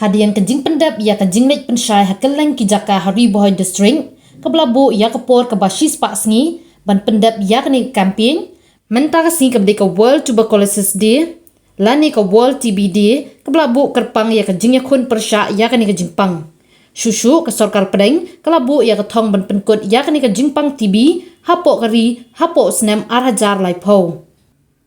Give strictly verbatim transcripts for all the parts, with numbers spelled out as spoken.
Hadien ka jingpyndep ïa ka jingleit pynshai ha kylleng ki jaka ha Ri Bhoi District, kaba la buh ïa ka por kaba shispah sngi ban pyndep ïa kane ka campaign, mynta ka sngi kaba dei ka World Tuberculosis Day lane ka World T B Day, kaba la buh kyrpang ïa ka jingïakhun pyrshah ïa kane ka jingpang. Shuh shuh ka sorkar pdeng ka la buh ïa ka thong ban pynkut ïa kane ka jingpang T B hapoh ka ri hapoh u snem ar hajar laiphew.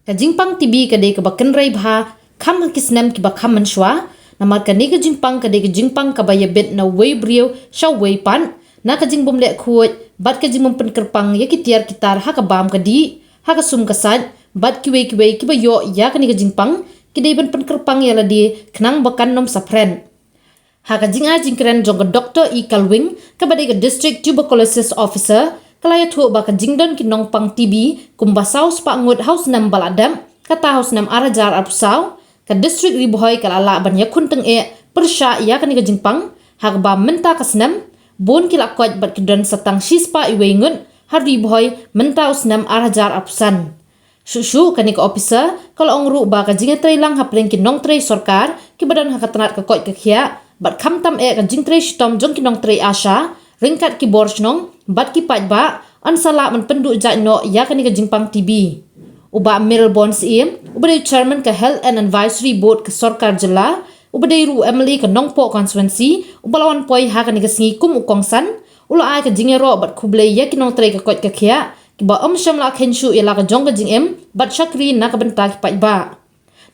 Ka jingpang T B ka dei kaba kynrei bha kham ha ki snem kiba kham mynshuwa, namar kane ka jingpang ka dei ka jingpang kaba ïabit na uwei u briew sha uwei pat, na ka jingbym leh khuid bad ka jingbym pynkyrpang ïa ki tiar ki tar ha ka bam ka dih, ha ka sum ka sait bad kiwei kiwei kiba ïoh ïa kane ka jingpang ki dei ban pynkyrpang ïa lade khnang ba kan ym saphriang. Ha ka jingai jingkren jong ka Doctor E Kalwing, kaba dei ka District Tuberculosis Officer, ka la ïathuh ba ka jingdon ki nongpang T B kumba saw spah ngut ha u snem ba la dep, kata ha u snem ar hajar arphew saw, ka District Ri Bhoi ka la lah ban ïakhun tyngeh pyrshah ïa kane ka jingpang, ha kaba mynta ka snem bun ki la koit bad ki don sa tang shispah uwei ngut ha Ri Bhoi mynta u snem ar hajar arphew san. Shuh shuh kane ka officer ka la ong ruh ba ka jingïatreilang hapdeng ki nongtrei sorkar kiba don ha ka tnat ka koit ka khiah bad khamtam eh ka jingtrei shitom jong ki nongtrei ASHA ryngkat ki bor shnong bad ki paidbah yn sa lah ban pynduh jait noh ïa kane ka jingpang T B. U Bah Mayralborn Syiem, uba dei u chairman ka Health and Advisory Board ka sorkar jylla, uba dei ruh u M L A ka Nongpoh constituency, uba la wan poi ha kane ka sngi kum u kongsan, u la ai ka jingïaroh bad khublei ïa ki nongtrei ka koit ka khiah kiba ym shym la kheiñ shuh ïa la ka jong ka jingim bad shakri na ka bynta ki paidbah.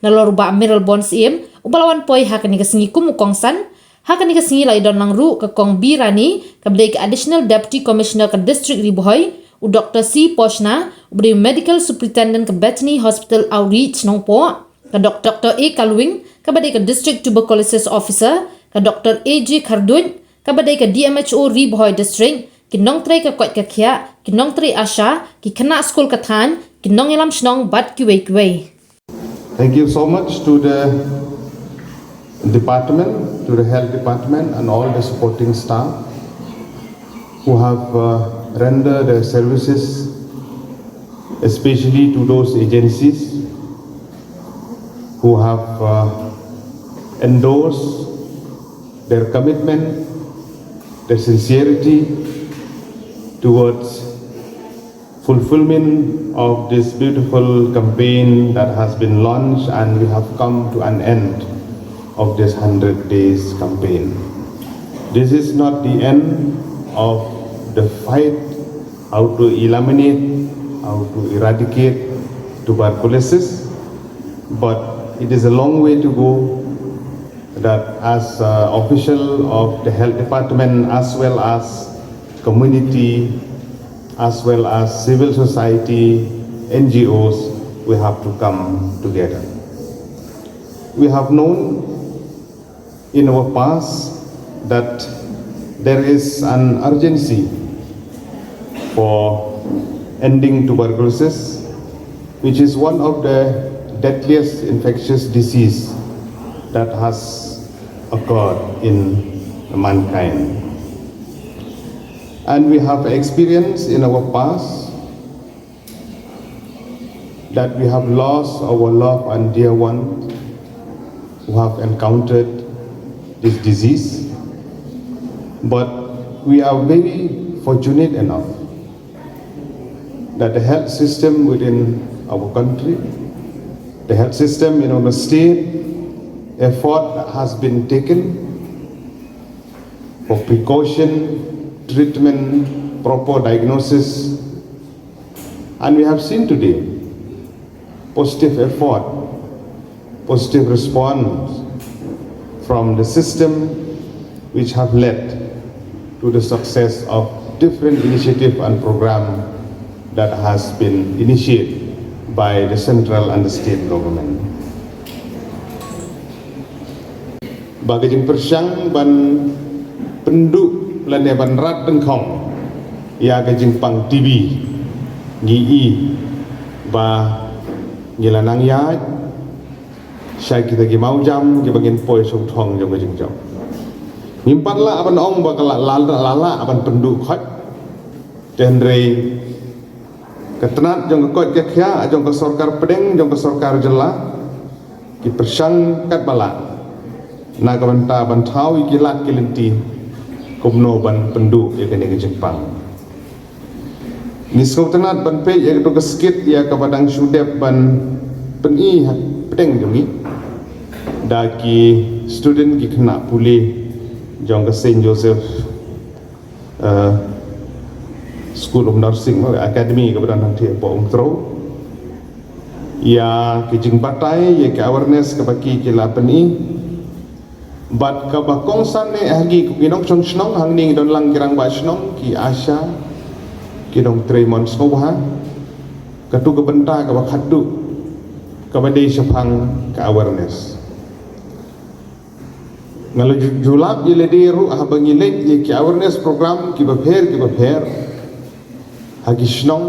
Nalor u Bah Mayralborn Syiem, uba la wan poi ha kane ka sngi kum u kongsan, ha kane ka sngi la ïadon lang ruh ka Kong B Rani, kaba dei ka Additional Deputy Commissioner ka District Ri Bhoi, u Doctor C Poshna, uba dei u Medical Superintendent ka Bethany Hospital Outreach Nongpoh, ka Doc-, Doctor A Kalwing, kaba dei ka District Tuberculosis Officer, ka Doctor A J Kharduit, kaba dei ka D M H O Ri Bhoi District, ki nongtrei ka koit ka khiah, ki nongtrei ASHA, ki khynnah skul ka thaiñ, ki nongïalam shnong bad kiwei kiwei. Thank you so much to the department, to the health department and all the supporting staff who have, uh, rendered their services, especially to those agencies who have, uh, endorsed their commitment, their sincerity towards fulfillment of this beautiful campaign that has been launched, and we have come to an end of this hundred days campaign. This is not the end of the fight how to eliminate, how to eradicate tuberculosis, but it is a long way to go that as, uh, official of the health department as well as community as well as civil society, N G Os, we have to come together. We have known in our past that there is an urgency for ending tuberculosis, which is one of the deadliest infectious disease that has occurred in mankind. And we have experienced in our past that we have lost our loved and dear ones who have encountered this disease. But we are very fortunate enough that the health system within our country, the health system in our state, effort has been taken for precaution, treatment, proper diagnosis. And we have seen today positive effort, positive response from the system, which have led to the success of different initiative and program that has been initiated by the central and the state government. Ba ka jingpyrshang ban pynduh lane ban rat dyngkhong ïa ka jingpang T B, ngi i ba ngi la nang ïaid sha kita ki mawjam kiba ngin poi sha u thong jong ka jingjop. Ngim pat lah ban ong ba ka la, la, la, la lah ban pynduh khoit. Te hynrei ka tnat jong ka koit ka khiah jong ka sorkar pdeng, jong ka sorkar jylla, ki pyrshang katba lah na ka bynta ban thaw ïa ki lad ki lynti kumno ban pynduh ïa kane ka jingpang. Ngi sngewtynnat ban peit ïa katu ka skit ïa kaba dang shu dep ban pyni ha pdeng jong ngi da ki student, ki khynnah pule jong ka Saint Joseph eh, School of Nursing, eh, Academy kaba don hangtei hapoh Umtrew. Ïa ki jingbatai, ïa ki awareness kaba ki ki la pyni. Bad kaba kongsan ne ha ngi kum ki nongshong shnong, hangne ngi don lang ki rangbah shnong, ki ASHA, ki nongtrei mon sngewbha. Katu ka bynta kaba khatduh kaba dei shaphang ka awareness. Nga la ju-, julap ïa lade ruh haba ngi leit ïa ki awareness program kiba pher kiba pher ha ki shnong.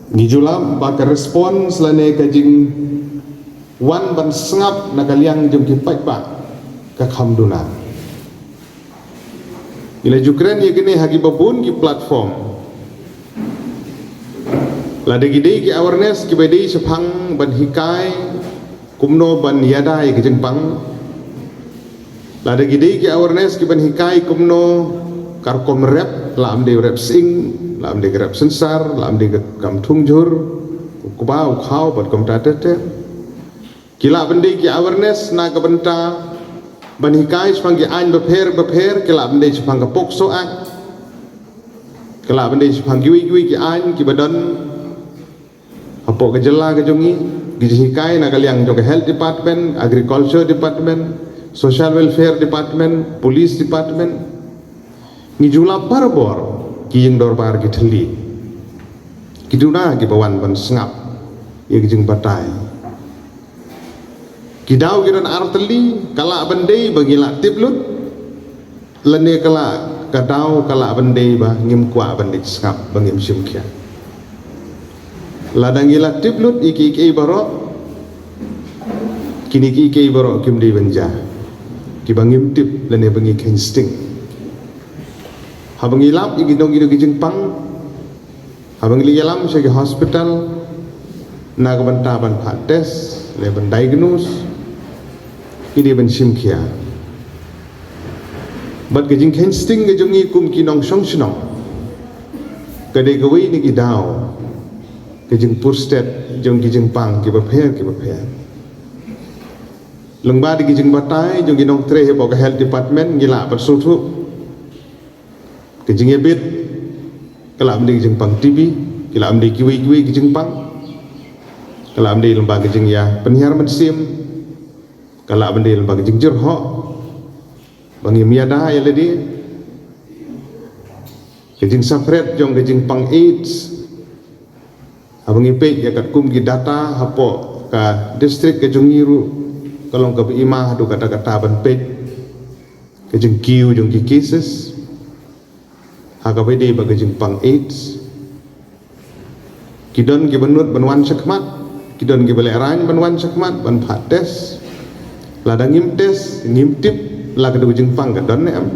Ngi julap ba ka response lane ka jingwan ban sngap na ka liang jong ki paidbah ka kham duna. Ngi la ju kren ïa kine ha kiba bun ki platform. Lada ki dei ki awareness kiba dei shaphang ban hikai kumno ban ïada ïa ka jingpang. Lada ki dei ki awareness kiban hikai kumno ka rukom rep, lah ym dei rep sying, lah ym dei ka rep synsar, lah ym dei ka kam thung jhur, u kba u khaw bad kumta ter ter. Ki lah ban dei ki awareness na ka bynta ban hikai shaphang ki aiñ bapher bapher, ki lah ban dei shaphang ka POCSO Act, ki lah ban dei shaphang kiwei kiwei ki aiñ kiba don hapoh ka jylla ka jong ngi, ki jinghikai na ka liang jong ka Health Department, Agriculture Department, Social Welfare Department, Police Department. Ngi ju lap barabor ki ïing dorbar ki thylli. Ki duna kiba wan ban sngap ïa ki jingbatai. Ki daw ki don ar tylli, ka lah ban dei ba ngi la tip lut, lane ka lah, ka daw ka lah ban dei ba ngim kwah ban leit sngap, ba ngim shim khia. Lada ngi la tip lut ïa kiei kiei baroh, kine kiei kiei baroh kim dei ban jia kiba ngim tip lane ba ngi kheiñ sting. Haba ngi lap ïa ki nongïalam ki jingpang, haba ngi la ïalam sha ki hospital na ka bynta ban phah test lane ban diagnose, ki dei ban shim khia. Bad ka jingkheiñ sting ka jong ngi kum ki nongshong shnong ka dei kawei na ki daw ka jingpur stet jong ki jingpang kiba pher kiba pher. Lyngba da ki jingbatai jong ki nongtrei hapoh ka Health Department, ngi lah ban sngewthuh ka jingïabit, ka lah ban dei ka jingpang T B, ka lah ban dei kiwei kiwei ka jingpang, ka lah ban dei lyngba ka jingïapynhiar mynsiem, ka lah ban dei lyngba ka jingjyrhoh ba ngim ïada ïa lade, ka jingsakriat jong ka jingpang AIDS. Haba ngi peit ïa katkum ki data hapoh ka district ka jong ngi ruh, ka long kaba i ma haduh katta katta ban peit ka jingkiew jong ki cases ha kaba ïadei bad ka jingpang AIDS. Ki don kiba nud ban wan shakhmat, ki don kiba lehraiñ ban wan shakhmat ban phah test. Lada ngim test, ngim tip la ka dei ka jingpang ka don ne em.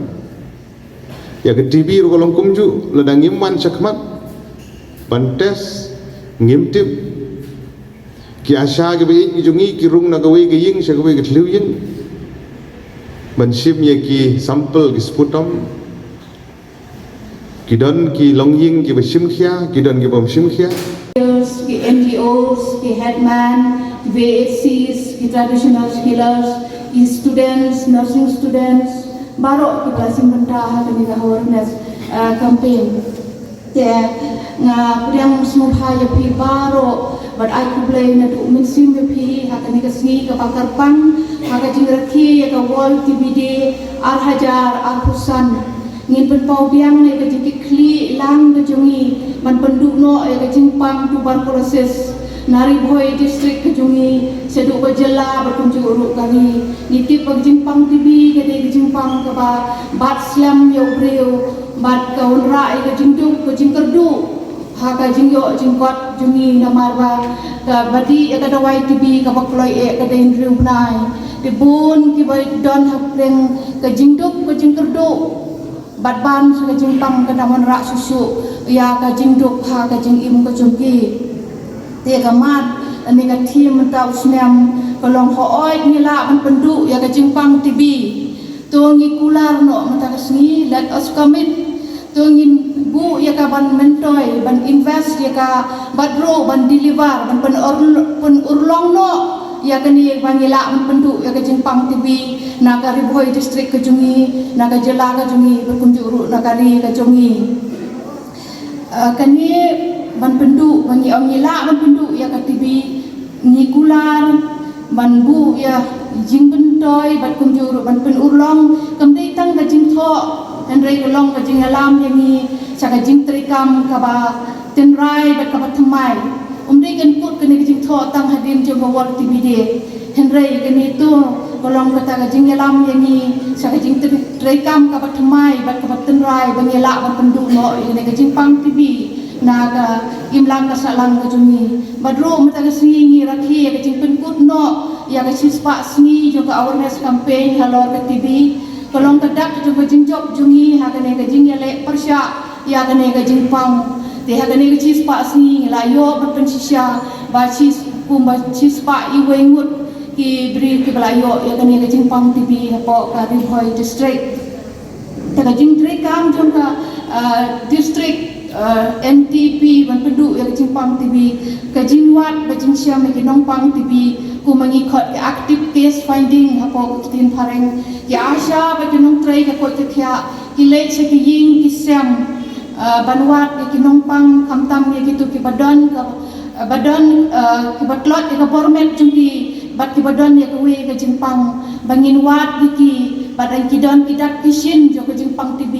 Ïa ka T B ruh ka long kumjuh, lada ngim wan shakhmat ban test, ngim tip. Ki ASHA kiba ïeit ki jong ngi ki rung na kawei ka ïing sha kawei ka thliew ïing ban shim ïa ki sample, ki sputum. Ki don ki longïing kiba shim khia, ki don kibym shim khia. Ki N G Os, ki headman, V A Cs, ki traditional healers, ki students, nursing students, baroh kiba la shim bynta ha kane ka awareness, uh, campaign. Te nga pdiang sngewbha ïa phi baroh bad ai khublei naduh mynsiem ïa phi ha kane ka sngi kaba kyrpang ha ka jingrakhe ïa ka World T B Day ar hajar arphew san. Ngin pynpaw biang ïa ka jingkitkhlieh lang ka jong ngi ban pynduh noh ïa ka jingpang tuberculosis na Ri Bhoi District ka jong ngi, shaduh ka jylla bad kumjuh ruh ka ri. Ngi tip ba ka jingpang T B ka dei ka jingpang kaba bat slem ïa u briew bad ka wanrah ïa ka jingduk ka jingkyrduh ha ka jingïoh jingkot jong ngi, namar ba kaba dih ïa ka dawai T B kaba kloi eh ka dei hynriew bnai. Te bun kiba don hapdeng ka jingduk ka jingkyrduh bad ban sha ka jingpang ka dang wanrah shuh shuh ïa ka jingduk ha ka jingim ka jong ki. Te ka mat, Kane ka theme mynta u snem ka long hooid ngi lah ban pynduh ïa ka jingpang T B. To ngi kular noh mynta ka sngi, let us commit. To ngin buh ïa ka ban myntoi, ban invest ïa ka, bad ruh ban deliver, ban pynur-, pynurlong noh ïa kane ba ngi lah ban pynduh ïa ka jingpang T B na ka Ri Bhoi District ka jong ngi, na ka jylla ka jong ngi, bad kumjuh ruh na ka ri ka jong ngi. Eh, kane ban pynduh, ba ngi ong ngi lah ban pynduh ïa ka T B, ngi kular ban buh ïa jingmyntoi bad kumjuh ruh ban pynurlong, kam dei tang ka jingthoh, hynrei ka long ka jingïalam ïa ngi sha ka jingtrei kam kaba tynrai bad kaba thymmai. Um dei kan kut kane ka jingthoh tang hadien jong ka World T B Day. Hynrei kane to ka long kata ka jingïalam ïa ngi sha ka jingtrei kam kaba thymmai bad kaba tynrai ba ngi lah ban pynduh noh ïa kane ka jingpang T B na ka imlang ka sahlang ka jong ngi. Bad ruh mynta ka sngi ngi rakhe ïa ka jingpynkut noh ïa ka shispah sngi jong ka awareness campaign halor ka T B. Ka long ka dak jong ka jingjop jong ngi ha kane ka jingïaleh pyrshah ïa kane ka jingpang. Te ha kane ka shispah sngi ngi la ïoh ban pynshisha ba shi, kumba shispah iwei ngut ki briew kiba la ïoh ïa kane ka jingpang T B hapoh ka Ri Bhoi District. Te ka jingtrei kam jong ka, ah, district, ah, N T P ban pynduh ïa ka jingpang T B, ka jingwad ka jingshem ïa ki nongpang T B, kumba ngi khot ka active case finding hapoh ka ktien phareng. Ki ASHA bad ki nongtrei ka koit ka khiah ki leit sha ki ïing ki sem, ah, ban wad ïa ki nongpang, khamtam ïa kito kiba don ka, ah, ba don, ah, kiba tlot ïa ka bor met jong ki bad kiba don ïa kawei ka jingpang, ba ngin wad ïa ki bad lada ki don ki dak ki shin jong ka jingpang T B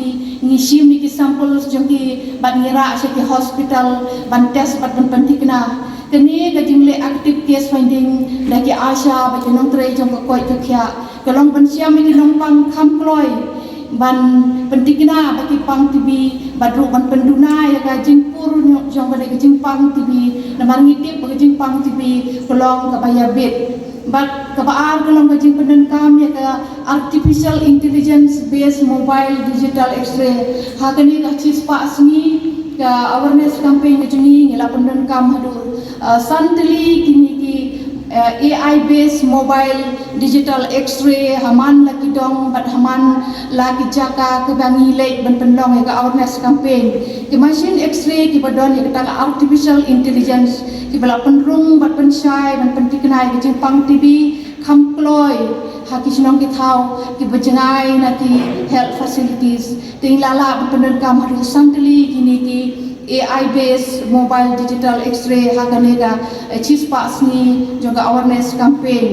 ngi shim ïa ki samples jong ki bad ngi rah sha ki hospital ban test bad ban pynthikna. Kane ka jingleh active case finding da ki ASHA bad ki nongtrei jong ka koit ka khiah ka long ban shem ïa ki nongpang kham kloi ban pynthikna ba ki pang T B bad ruh ban pynduna ïa ka jingpur jong kane ka jingpang T B. Namar ngi tip ba ka jingpang T B ka long kaba ïabit. Bad kaba ar ka long ka jingpyndonkam ïa ka artificial intelligence based mobile digital X-ray. Ha kane ka shispah sngi ka awareness campaign ka jong ngi ngi la pyndonkam haduh, uh, san tylli kine ki, uh, A I based mobile digital X-ray ha man la ki dong bad ha man la ki jaka kiba ngi leit ban pynlong ïa ka awareness campaign. Ki machine X-ray kiba don ïa kata ka artificial intelligence kiba la pynrung bad pynshai ban pynthikna ïa ka jingpang T B kham kloi ha ki shnong ki thaw kiba jngai na ki health facilities. Te ngi la lah ban pyndonkam haduh san tylli kine ki A I based mobile digital X-ray ha kane ka, eh, shispah sngi jong ka awareness campaign.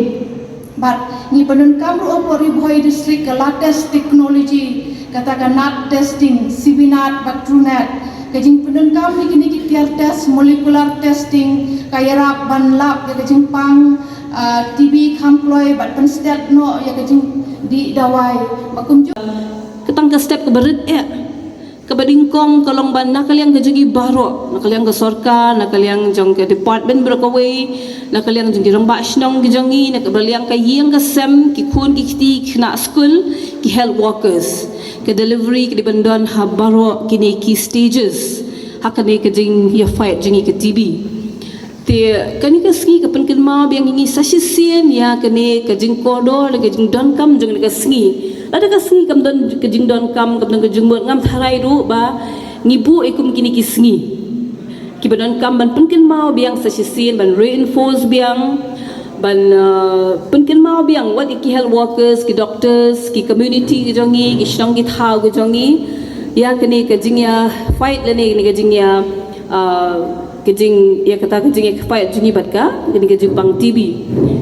Bad ngi pyndonkam ruh hapoh Ri Bhoi District ka latest technology, kata ka nat testing, CBNAT bad TrueNat. Ka jingpyndonkam ïa kine ki tiar test, molecular testing, ka ïarap ban lap ïa ka jingpang, ah, T B kham kloi bad pynstet noh ïa ka jingdih dawai. Ba kumjuh. Ka tang ka step kaba rit eh. Kaba nyngkong ka long ba na ka liang ka jong ngi baroh, na ka liang ka sorkar, na ka liang jong ka department baroh kawei, na ka liang jong ki rangbah shnong ki jong ngi, na ka liang ka ïing ka sem, ki khun ki kti, ki khynnah skul, ki health workers. Ka delivery ka dei ban don ha baroh kine ki stages ha kane ka jingïa fight jong ngi ka T B. Te kane ka sngi ka pynkynmaw biang ïa ngi sa shisien ïa kane ka jingkordor, ka jingdonkam jong kane ka sngi. Lada ka sngi kam don ka jingdonkam, kam don ka jingmut, ngam tharai ruh ba ngi buh ïa kum kine ki sngi kiba donkam ban pynkynmaw biang sa shisien, ban reinforce biang, ban, uh, pynkynmaw biang wat ïa ki health workers, ki doctors, ki community ki jong ngi, ki shnong ki thaw ki jong ngi ïa kane ka jingïa fight lane kane ka jingïa, uh, ka jing, ïa kata ka jingïa fight jong ngi bad ka, kane ka jingpang T B.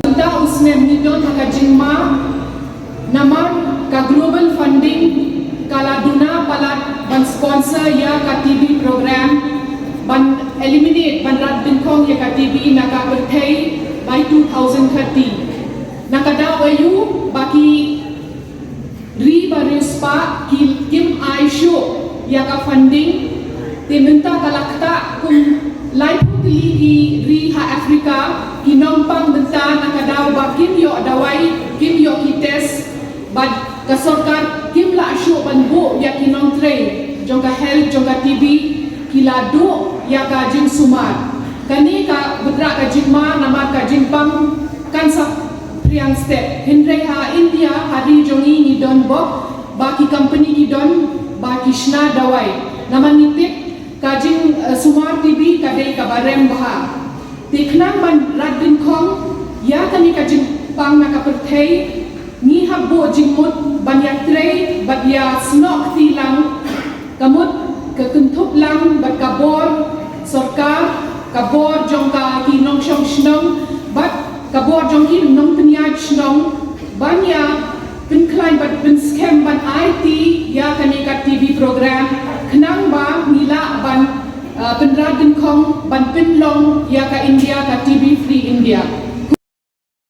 Mynta u snem ngi don ha ka jingma namar ka global funding ka la duna palat ban sponsor ïa ka T B program, ban eliminate, ban rat dyngkhong ïa ka T B na ka pyrthei by two thousand thirty. Na ka daw aïu ba ki ri ba riewspah ki, kim ai shuh ïa ka funding. Te mynta ka la ktah kum laiphew tylli ki ri ha Africa, ki nongpang mynta na ka daw ba kim ïoh dawai, kim ïoh ki test, bad ka sorkar kim lah shuh ban buh ïa ki nongtrei jong ka health, jong ka T B, ki la duh ïa ka jingsumar. Kane ka bynrah ka jingma namar ka jingpang kan sa phriang step. Hynrei ha India, ha ri jong ngi, ngi don bok ba ki company ki don ba ki shna dawai. Namar ngi tip ka jing, eh, sumar T B ka dei kaba rem bha. Te khnang ban rat dyngkhong ïa kane ka jingpang na ka pyrthei, ngi hap buh jingmut ban ïatrei bad ïasnoh kti lang, ka mut ka kynthup lang bad ka bor sorkar, ka bor jong ka ki nongshong shnong bad ka bor jong ki nongpynïaid shnong ban ïa pynkhlaiñ bad pynskhem ban aiti ïa kane ka T B program khnang ba ngi lah ban, uh, pynrad dyngkhong ban pynlong ïa ka India ka T B free India.